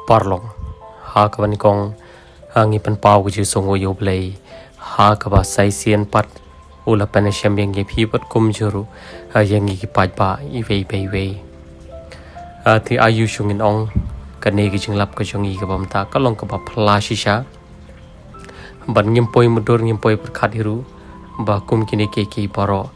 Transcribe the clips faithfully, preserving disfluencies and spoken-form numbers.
paralok. Ha kaba nyngkong, ha, ngi pynpaw ka jingsngewnguh ïa U Blei. Ha kaba sa shisien pat u la pynshem ïa ngi phi bad kumjuh ruh, ha, ïa ngi ki paidbah iwei pa iwei. Ha, te aiu shong ngin ong, kane ka jinglap ka jong ngi kaba mynta ka long kaba phylla shisha. Bad ngim poi mutdur, ngim poi pyrkhat hi ruh ba kum kine kiei kiei baroh,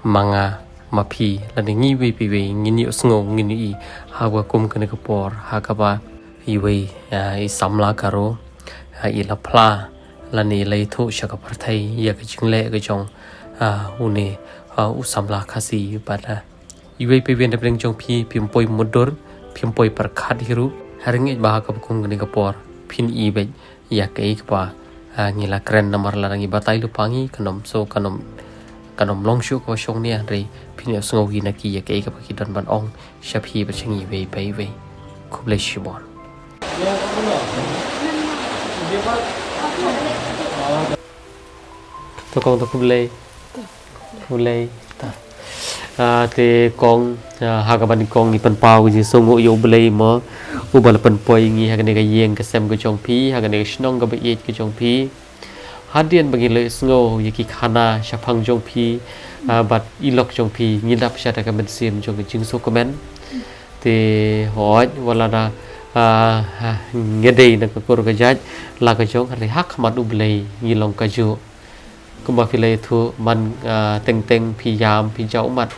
ma nga, ma phi, lane ngi iwei pa iwei ngin ïohsngew, ngin ïohi ha kaba kum kane ka por, ha kaba iwei, ah, i samla Garo, ah, i la phla lane i la ïathuh sha ka pyrthei ïa ka jingleh ka jong, ah, une, ah, u samla Khasi. Bad, ah, iwei pa iwei na pdeng jong phi, phim poi mutdur, phim poi pyrkhat hi ruh, ha ring ba ha kaba kum kane ka por phin i beit ïa kaei kaba, ah, ngi la kren, namar lada ngi batai lypa ngi, kan ym, so kan ym, kan ym long shuh kaba shong nia, hynrei phin ïohsngew hi na ki ïa kaei kaba ki don ban ong sha phi bad sha ngi iwei pa iwei. Khublei shibun. To kong, to khublei. Khublei. Ta. Ah, te kong, ah, ha kaba nyngkong ngi pynpaw ka jingsngewnguh ïa U Blei mo, uba la pynpoi ïa ngi ha kane ka ïing ka sem ka jong phi, ha kane ka shnong kaba ïeit ka jong phi. Hadien ba ngi la ïohsngew ïa ki khana shaphang jong phi, ah, bad i lok jong phi, ngi dap sha da ka mynsiem jong ka jingsngewkmen. Te hooid, wat lada, ah, ah, ngi dei na ka kur ka jait la ka jong, hynrei ha khmat U Blei ngi long kajuh. Kumba phi la ïathuh man, ah, teng teng phi ïam, phi jaw ummat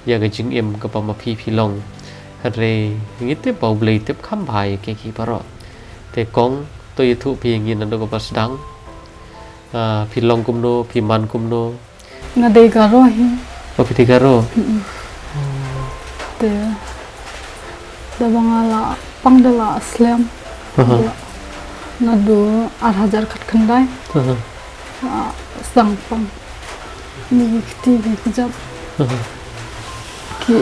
ïa ka jingim kaba ma phi phi long. Hynrei ngi tip ba U Blei tip kham bha ïa kiei kiei baroh. Te kong, to ïathuh phi ïa ngi naduh kaba sdang. Ah, phi long kumno, phi man kumno? Nga dei Garo hi. Oh, phi dei Garo? Mm-mm. Te da ba nga la pang da la slem. Aha. Naduh ar hajar khatkhyndai. Aha. Ah, sdang pang. Ni ki kti ki kjat. Aha. Ki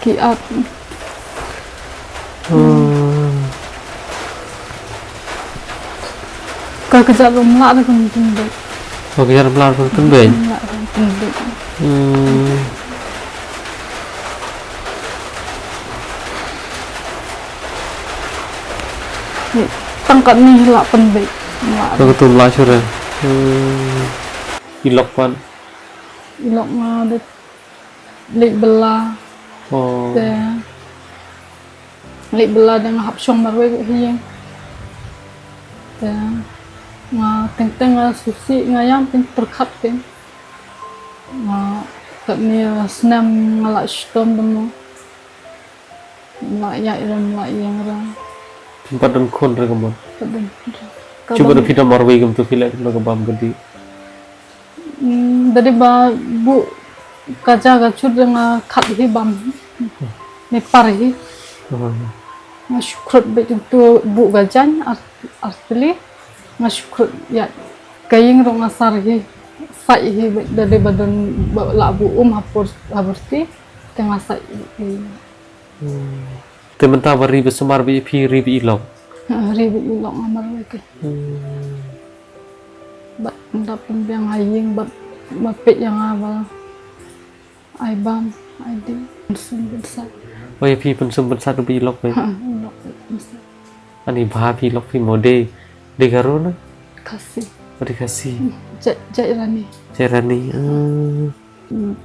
Ki ap. Hmm. Ka kjat ruh ym lah ruh kam pynbeit. Ka kjat ym lah ruh kam pynbeit. Ym lah ruh kam pynbeit. Hmm. Ni, tang katne lah pynbeit. Ym lah. Ka kjat ym lah shuh re. Hmm. I lok pat. I lok nga dei leit bylla. Oh. Te leit bylla, te nga hap shong marwei ha ïing. Te nga teng teng nga sngewsih, nga ïam teng, pyrkhat teng. Nga, katne snem nga la shitom te mo. Ym lah ïaid re, ym lah ïeng re. Phim pat don khun re ka mut. Pat don khun re. Shuh ba da phi don marwei kumto phi leh kumno ka bam ka dih? Hmm, da dei ba buh ka ja ka chut re nga khat hi bam. Ne par hi. Hmm. Nga shu khrut beit kumto, buh ka jaiñ ar, ar tylli. Nga shu khrut ïaid. Ka ïing ruh nga sar hi. Sait hi beit, da dei ba don ba lah buh um ha por, ha por ti. Te nga sait hi. Hmm. Te mynta ba ri ba sumar beit ïa phi, ri beit ïa i lok? Ha, ri beit ïa i lok, nga marwei te. Hmm. Bad ynda pynbiang ha ïing bad ma peit ïa nga ba ai bam, ai dih, pynsum pynsat. Oh, ïa phi pynsum pynsat beit ïa i lok beit? Ha, i lok beit pynsat. Ani bha phi, i lok phi mo dei, dei Garo ne Khasi? Oh, dei Khasi. Hmm. Jait, Jairani. Jairani. Ah.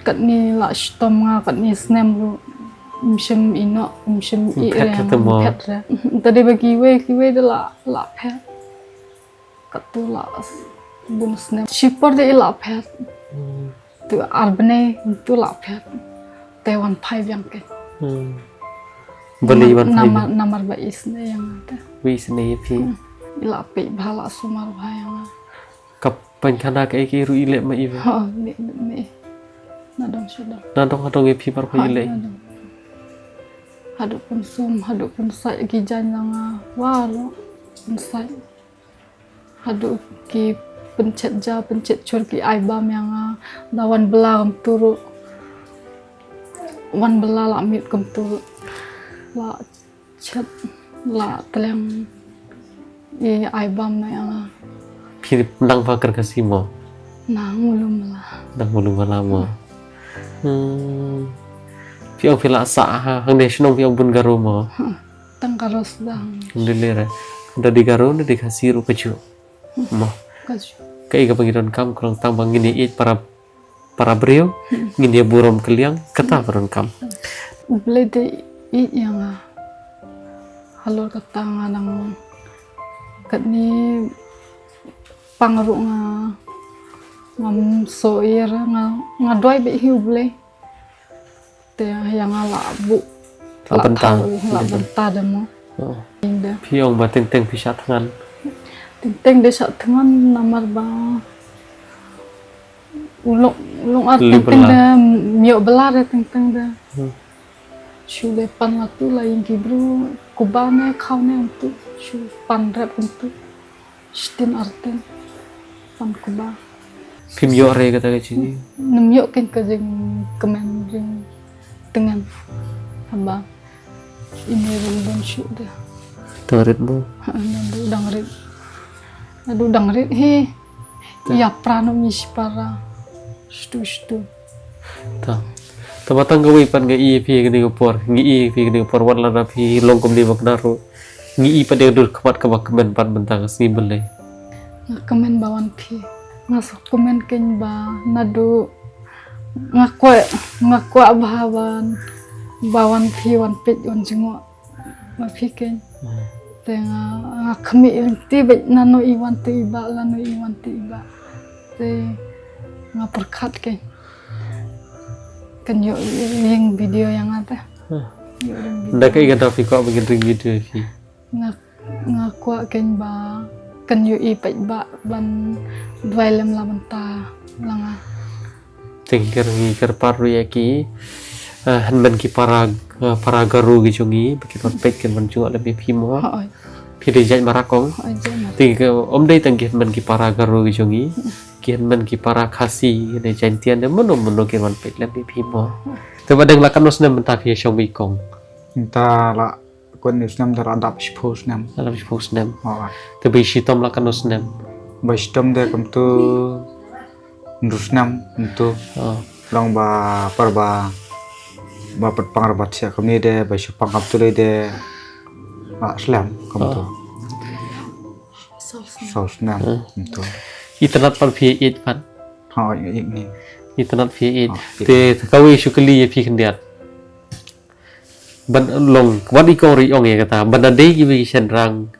Katne la shitom nga, katne snem ruh ym shym ïehnoh, ym shym ïeh re, ym phet re. Te dei ba kiwei kiwei da la, la phet. Katto la bun snem. Shipor dei la phet. Hmm. Te ar bnai to la phet. Te wan phai biang kein. Hmm. Balei wan phai biang? Namar, namar ba isynei ïa nga te. Ba isynei ïa phi. Hmm. I la peit bha, la sumar bha ïa nga. Ka paikhana kaei kaei ruh i leh ma i ba? Ha, leh, leh ma i. Na dong sha dong. Na dong ha dong ïa phi baroh i leh? Ha, na dong. Haduh pynsum, haduh pynsait ki jaiñ ïa nga. Wa ruh pynsait. Haduh ki pynchet ja, pynchet chur, ki ai bam ïa nga. Da wan bylla kumto ruh. Wan bylla la miet kumto ruh. La chet, la tliang, i ai bam na ïa nga. Phi nang ba kren Khasi mo? Nang mulu mala. Nang mulu mala mo. Hmm. Phi ong phi la sah ha, hangne shnong phi ong Bun Garo mo? Hmm. Tang ka Rosda. Ym dei lei re. Da dei Garo ne dei Khasi ruh kajuh. Mo. Kajuh. Kaei kaba ngi donkam ka long tang ba ngin ïa ïeit para, para briew, ngin ïa burom kylliang, kata ba donkam. U Blei dei ïeit ïa nga. Halor kata nga dang katne pang ruh nga ngam shu ïa nga, nga duwai beit hi U Blei. Te ïa nga la buh, la bynta, la bynta da mo. Phi ong ba teng teng phi shah thngan. Teng teng de shah thngan namar ba u long, u long ar teng teng de ym ïoh bylla de teng teng de. Shu de pan la tu la ïing ki bru, kuba ne khaw ne ym tu, shu pan rep ym tu. Shiteng arteng pan kuba. Phim ïoh re kata ka jingim? Ngam ïoh kein ka jingkmen jingtngen. Haba ine ruh don shuh de. Dang rit mo? Naduh dang rit. Naduh dang rit hi. Ïa pra no mi shipara. Shtu shtu. Ta. Tang ba tang kawei pat nga ïohi ïa phi kane ka por, nga ïohi ïa phi kane ka por wat lada phi long kumne ba kynmaw ruh. Nga ïohi pat ïa ka dur khmat kaba kmen pat mynta ka sngi Blei. Nga kmen ba wan phi. Nga sngewkmen kein ba naduh nga kwah, nga kwah bha ban ba wan phi wan peit wan jngoh. Ma phi kein. Te nga, nga khmih lynti beit nano i wan te i ba, lano i wan te i ba. Te nga pyrkhat kein. Kan ïoh ring video ïa nga te. Ïoh ring video. Da kaei kata phi kwah ba kin ring video ïa phi? Nga, nga kwah kein ba kan ïohi paidbah ban duwai lem la bynta la nga. Te ngi kyrpad ruh ïa ki, eh, hynmen ki para, eh, para Garo ki jong ngi ba kin wan peit kin wan jngoh lem ïa phi mo. Hooid. Phi dei jait Marakong. Hooid, jait Marakong. Te ym dei tang ki hynmen ki para Garo ki jong ngi. Ki hynmen ki para Khasi ne Jaintia ne mano mano kin wan peit lem ïa phi mo. Te ba dang la katno snem mynta phi shong beit kong? Mynta la Kong, une u snem te la dap shiphew snem. La dap shiphew snem. Hooid. Te ba shitom la katno snem? Ba shitom te kumto hynriew snem kumto. Oh. Long ba par ba, ba pat pang re ba thiah kumne de, ba shu pang kumto lei de la slem kumto. Oh. Saw snem. Saw snem kumto. Itynnad pat phi ïeit pat? Hooid, ïeit ne. Itynnad phi ïeit. Oh, ïeit. Te kawei shu kylli ïa phi khyndiat. Ban long, wat i kong ruh i ong ïa kata, ban da dei kiwei ki shynrang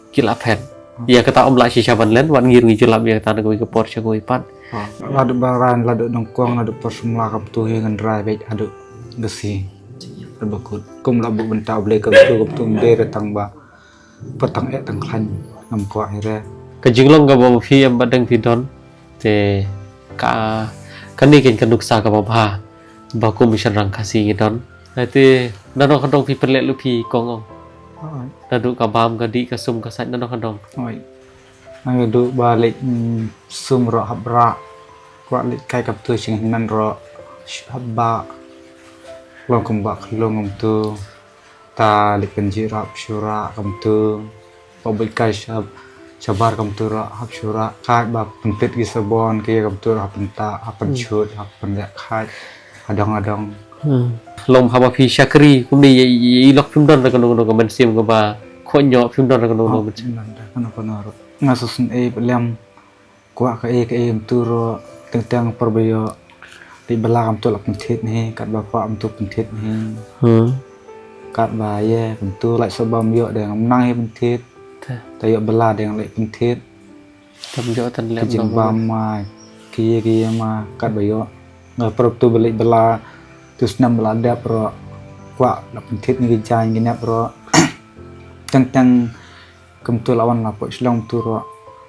ki la phet. Ïa kata ym lah shisha ban len, wat ngi ruh ngi ju lap ïa kata na kawei ka por sha kawei pat. Lada ba ran, lada nyngkong, lada por samla kumto hi ngan rai beit haduh Khasi. Haduh ba kut. Kum la buh bynta U Blei kumto, kumto ym dei re tang ba Pat tang eh tang khlaiñ ngam kwah hi re. Ka jinglong kaba ma phi em ba dang phi don. Te ka, kane kein ka nuksa kaba bha ba kum shynrang Khasi ngi don. Te nano ka dong phi pynleh luti kong ong? Hooid. Naduh ka bam ka dih ka sum ka sait nano ka dong? Hooid. Naduh ba leit, mm, sum ruh hap rah. Kwah leit kai kumto sha hynmen ruh hap bah. Long kumba khlong kumto. Ta leit kynjih ruh hap shu rah kumto. Ba beit kai sha, shabar kumto ruh hap shu rah. Kai ba pyntit ki sabon ki kumto ruh hap pyntah, hap pynshut, hap pynleh kai. Hadong hadong. Hmm. Long haba phi shakri kumne ïa, ïa, ïa i lok phim don re kano kano ka mynsiem kaba khohñiuh, phim don re kano kano ka mynsiem? Phim don re kano kano ruh. Nga sngewsynei ba lem. Kwah kaei kaei kumto ruh, teng teng por ba ïoh leit bylla kumto la pynthied hi, katba kwah kumto pynthied hi. Hmm. Katba ïa kumto lait sha bam ïoh dang nang hi pynthied. Te. Te ïoh bylla dang leit pynthied. Tam ïoh tan lem. Ki jingbam ma, ki ïa ki ïa ma, katba ïoh. Nga por to ba leit bylla, tu snem ba la dep ruh. Kwah la pynthied ngi ki jaiñ ki nep ruh. Teng teng Kumto la wan la poi shlong tu ruh,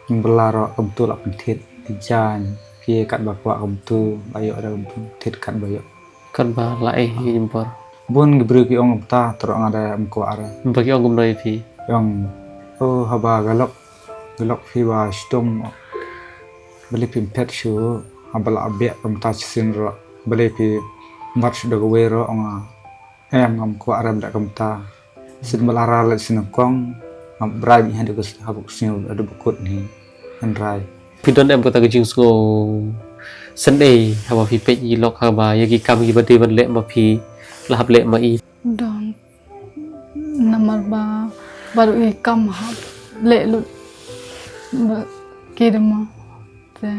bylla ruh kumto la pynthied, jaiñ, ki katba kwah kumto, la ïoh da kumto pynthied katba ïoh. Katba la ei hi bor. Bun ki briew ki ong kumta, te ruh nga da ym kwah re. Ba ki ong kumno ïa phi? Ki ong, oh, haba ka lok, ka lok phi ba shitom. Balei phim phet shuh, haba la biang kumta shisien ruh. Balei phi mad shuh da kawei ruh, ong nga. Em, ngam kwah re ba da kumta. Sien ba la rai leit sien nyngkong, ngam rai mih haduh ka s-, haduh ka sngi, haduh ba kut hi. Ngan rai. Phi don em kata ka jingsngewsynei haba phi peit ïa i lok haba ïa ki kam kiba dei ban leh ma phi la hap leh ma i? Don. Namar ba baroh i kam hap leh lut ba ki dei mo. Te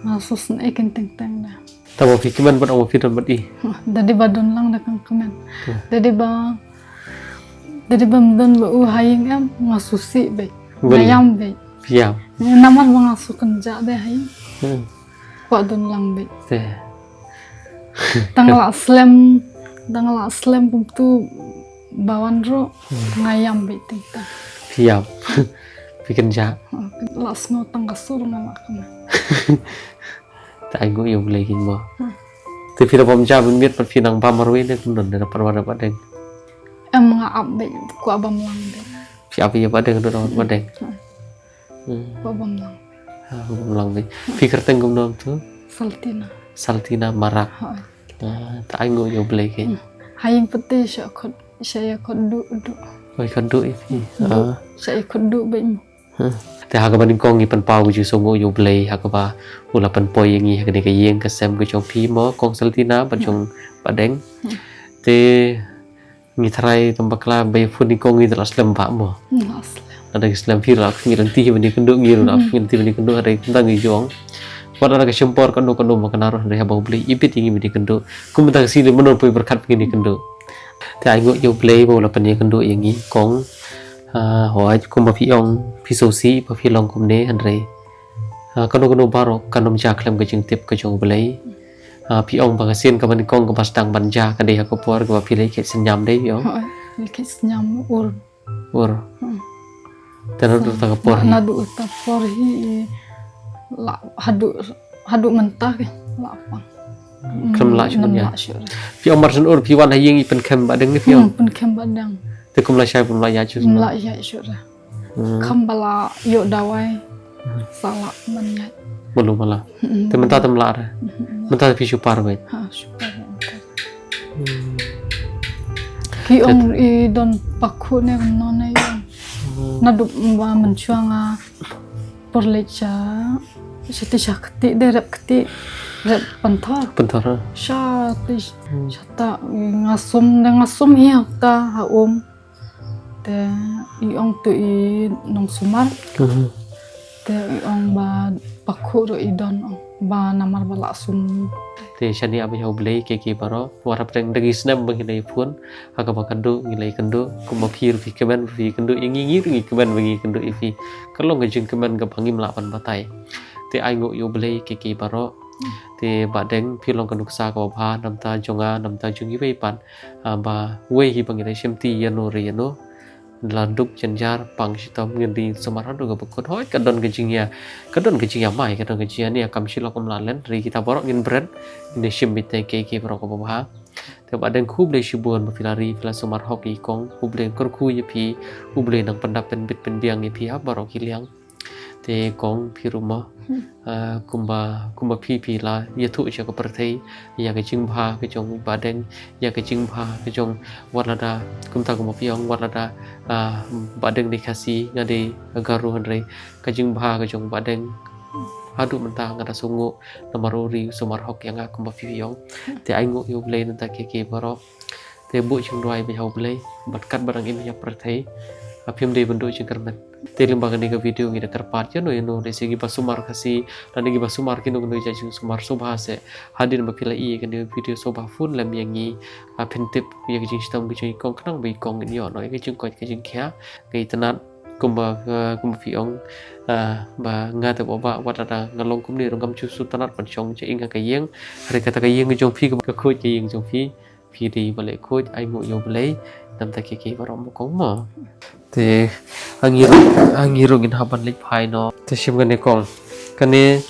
nga sngewsynei kin teng teng da. Te ba phi kmen bad ong ba phi don bad i. Da dei ba don lang da kan kmen. Hmm. Da dei ba, da dei ba ym don ba u ha ïing em, nga sngewsih beit. Nga ïam beit. Phi ïam. Namar ba nga sngewkynjah de ha ïing. Hmm. Kwah don lang beit. Te. Tang la slem, tang la slem kumtu ba wan ruh, hmm, nga ïam beit teng teng. Phi ïam. Phi kynjah. La sngew tang ka sur nga la kmen. Te ainguh ïa U Blei kein mo. Hmm. Te phi da bam ja mynmiet pat phi nang bam marwei ne kumno ne da pat wan da Bah Deng. Em nga ap beit, kwah bam lang beit. Phi ap ïa Bah Deng, da wan Bah Deng. Hmm. Hmm. Kwah bam lang. Ha, bam lang beit. Phi kyrteng kumno tu? Saltina. Saltina Marak. Ha. Ah, te ainguh ïa U Blei kein. Hmm. Ha ïing pat te sha khot, sha ïa khot duh duh. Oi, khot duh ïa phi. Duh. Ah. Sha ïa khot duh beit mo. Hmm. Te ha kaba nyngkong ngi pynpaw ka jingsngewnguh ïa U Blei ha kaba u la pynpoi ïa ngi ha kane ka ïing ka sem ka jong phi mo, Kong Saltina bad jong Bah Deng. Hmm. Te ngi tharai tang bakla ba ïa phone nyngkong ngi la slem bha mo. Hmm, la slem. Lada ngi slem phi la khmih lynti ban ïakynduh, ngi ruh la khmih lynti ban ïakynduh, hynrei kumta ngi ju ong, wat la ka shim por kano kano ma kane ruh, hynrei haba U Blei ibit ïa ngi ban ïakynduh, kumta ka sngi lei mynno poi pyrkhat ba ngin ïakynduh. Te ainguh ïa U Blei ba u la pynïakynduh ïa ngi Kong. Ah, hooid, kumba phi ong, phi sngewsih ba phi long kumne, hynrei, ah, kano kano baroh kan ym jia khlem ka jingtip ka jong U Blei. Ah, phi ong ba ka sien kaba nyngkong kaba sdang ban jia ka dei ha ka por kaba phi leit kheit synñiam, dei phi ong? Hooid, leit kheit synñiam ur. Ur. Hmm. Te naduh ta ka por hi. Naduh ta por hi la haduh, haduh mynta ki la pang. Hmm, khlem lah shuh. Khlem lah shuh. Phi ong mar shen ur phi wan ha ïing i pynkhem Bah Deng ne phi ong? Hmm, pynkhem Bah Deng. Te kum la shai phi ym lah ïaid shuh. Ym lah ïaid shuh re. Hmm. Kham ba la ïoh dawai. Hmm. Sa lah ban ïaid. Mano ba la. Hmm. Te mynta te ym lah re. Hmm. Mynta phi shu par beit. Ha, shu par beit. Hmm. Ki ong i don pakhu ne kumno ne i ong. Hmm. Naduh ba mynshuwa nga por leit sha, sha ti sha kti de rep kti. Rep pynthor. Pynthor, ha. Sha ti, hmm, sha ta nga sum de nga sum hi ha ta ha um. Te i ong tu i nongsumar. Mhm. Te i ong ba pakhu ruh i don ong ba namar ba la sum. Te shane ap ïa U Blei ki ki baroh. Wat hapdeng da ki snem ba ngi la ïaphone ha kaba kynduh ngi la ïakynduh. Kumba phi ruh phi kmen ba phi kynduh ïa ngi, ngi ruh ngi kmen ba ngi kynduh ïa phi. Ka long ka jingkmen kaba ngim lah ban batai. Te ainguh ïa U Blei ki ki baroh. Te Bah Deng phi long ka nuksa kaba bha na bynta jong nga na bynta jong iwei pat. Ah, ba wei hi ba ngi la shim ti ïano re ïano. La duk jynjar pang shitom ngin ri sumar haduh kaba kut, hooid ka don ka jingïa, ka don ka jingïa mai, ka don ka jingïa nia, kam shi lok kam la len, hynrei kita baroh ngin bret, ngin shim beit te ki ki baroh kaba bha. Te Bah Deng khublei shibun ba phi la ri phi la sumar hok ïa i Kong, U Blei un kyrkhu ïa phi, U Blei un nang pyndap pynbit pynbiang ïa phi ha baroh ki liang. Te Kong phi ruh mo, hmm, ah, kumba, kumba phi phi la ïathuh sha ka pyrthei ïa ka jingbha ka jong Bah Deng, ïa ka jingbha ka jong, wat lada kumta kumba phi ong, wat lada, ah, Bah Deng dei Khasi, nga dei Garo, hynrei ka jingbha ka jong Bah Deng haduh mynta nga da sngewnguh namar u ri u sumar hok ïa nga kumba phi ong. Te ainguh ïa U Blei na bynta ki ki baroh. Te buh jingduwai beit ha U Blei bad katba dang im ha pyrthei, ah, phim dei ban duh jingkyrmen. Te lyngba kane ka video ngi da kyrpad ïano ïano, lehse kiba sumar Khasi lane kiba sumar kino kino ki jait jingsumar, sngewbha seh hadien ba phi la ïohi ïa kane ka video sngewbha phone lem ïa ngi, ah, pyntip ïa ka jingshitom ka jong i Kong khnang ba i Kong in ïoh noh ïa ka jingkoit ka jingkhiah. Ka itynnad kumba, ah, kumba phi ong, ah, ba nga te ba, ba wat lada nga long kumne ruh ngam ju sngewtynnad ban shong ja ïing ha ka ïing. Hynrei kata ka ïing ka jong phi kaba ka khuid ka ïing jong phi. Phi dei ba leh khuid, ainguh ïa U Blei na bynta ki ki baroh mo Kong mo. Te hangi ruh, hangi ruh ngin hap ban leit phai noh. Te shim kane Kong. Kane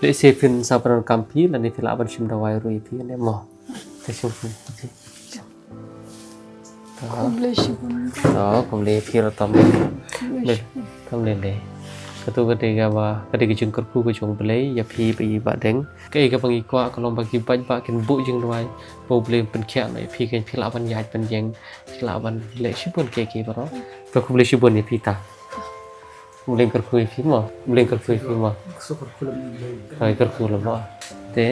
lehse phin sa pyndonkam phi lane phi lah ban shim dawai ruh ïa phi kane mo. Te shim phi. Khublei shibun. Oh, khublei phi ruh tam. Khublei shibun. Kam lei lei. Katu ka dei kaba, ka dei ka jingkyrkhu ka jong U Blei ïa phi bad i Bah Deng. Kaei kaba ngi kwah ka long ba ki paidbah kin buh jingduwai ba U Blei un pynkhiah noh ïa phi, kin phi lah ban ïaid ban ïeng, phi lah ban leh shibun kiei kiei baroh. Te khublei shibun ïa phi ta. U Blei un kyrkhu ïa phi mo, U Blei un kyrkhu ïa phi mo. Hooid, kyrkhu lem mo. Te